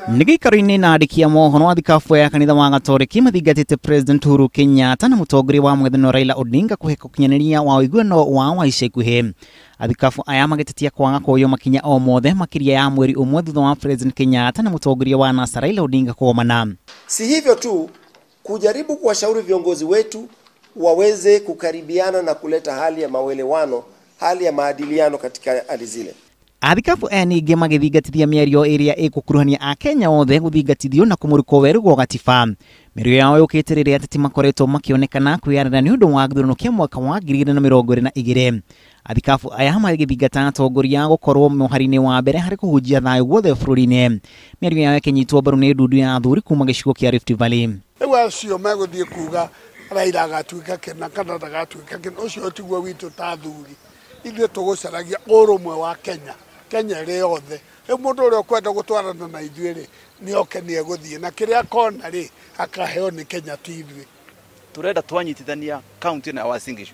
Nĩ gĩikaro-inĩ na andĩki a mohoro a thikabu ya kanitha wa Gatoreki mathingatĩte President Uhuru Kenyatta na mũtongoria wa mũng'ethanĩro Raila Odinga kũheka ũkinyanĩria wa ũiguano wao wa ica ikuhĩ. Athikabu aya magĩtetia kwaga kuoywo makinya o mothe makĩria ya mweri ũmwe thutha wa President Kenyatta na mũtongoria wa NASA Raila Odinga kũgomana. Si hivyo tu, kujaribu kuwashauri viongozi wetu waweze kukaribiana na kuleta hali ya mawelewano, hali ya maadiliano katika hali zile. Athikabu aya ningĩ magĩthingatithia mĩario ĩrĩa ĩgũkuruhania Akenya othe gũthingatithio na kũmũrĩkwo werũ gwa gatiba. Mĩario yao yũkĩte rĩrĩa ateti makoretwo makĩonekana kwĩyarĩra nĩ ũndũ wa gĩthurano kĩa mwaka wa 2022. Athikabu aya magĩthingata atongoria gũkorwo mũhari-inĩ wa mbere harĩ kũhunjia thayũ guothe bũrũri-inĩ. Mĩario yao ĩkĩnyitwo mbaru nĩ ndundu ya athuri kuma gĩcigo kĩa Rift Valley. Rĩu acio megũthiĩ kuga Raila agatuĩka kĩna kana ndagatuĩka kĩna, ũcio tiguo witũ ta athuri. Ithuĩ tũgũcaragia ũrũmwe wa Kenya, Kenya ĩrĩ yothe. Rĩu mũndũ ũrĩa ũkwenda gũtwarana na ithuĩ rĩ, nĩ oke nĩ egũthiĩ, na kĩrĩa akona rĩ, akaheo nĩ Kenya ti ithuĩ. Turenda twanyitithania kaunti na Uasin Gishu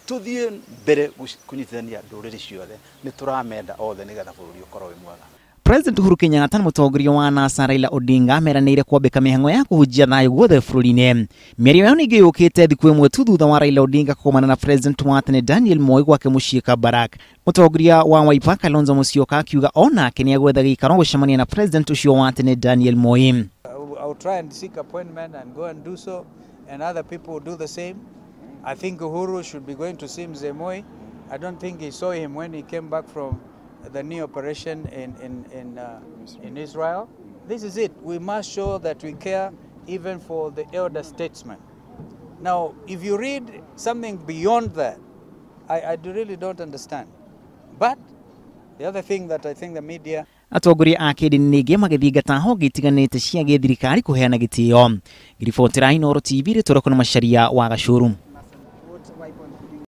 tuthiĩ mbere kũnyitithania ndũrĩrĩ ciothe, nĩ tũramenda othe nĩgetha bũrũri ũkorwo wĩ mwega. President Uhuru Kenyatta na mũtongoria wa NASA Raila Odinga meranĩire kwambĩka mĩhang'o ya kũhunjia thayũ guothe bũrũri-inĩ. Mĩario yao ningĩ yũkĩte thikũ ĩmwe tu thutha wa Raila Odinga kũgomana na President wa tene Daniel Moi gwake mũciĩ Kabarak. Mũtongoria wa Wiper Kalonzo Musyoka akiuga onake nĩegwetha gĩikaro gũcemania na President ũcio wa tene Daniel Moi. I will try and seek appointment and go and do so, and other people will do the same. I think Uhuru should be going to see Mzee Moi. I don't think he saw him when he came back from the knee operation in Israel. This is it. We must show that we care even for the elder statesman. Now, if you read something beyond that, I really don't understand. But the other thing that I think the media... Atongoria a kĩndini ningĩ magĩthingata honge itiganĩte cia gĩthirikari kũheana gĩtĩo. Ngiribotera Inooro TV rĩtũroko na Macharia wa Gacũrũ.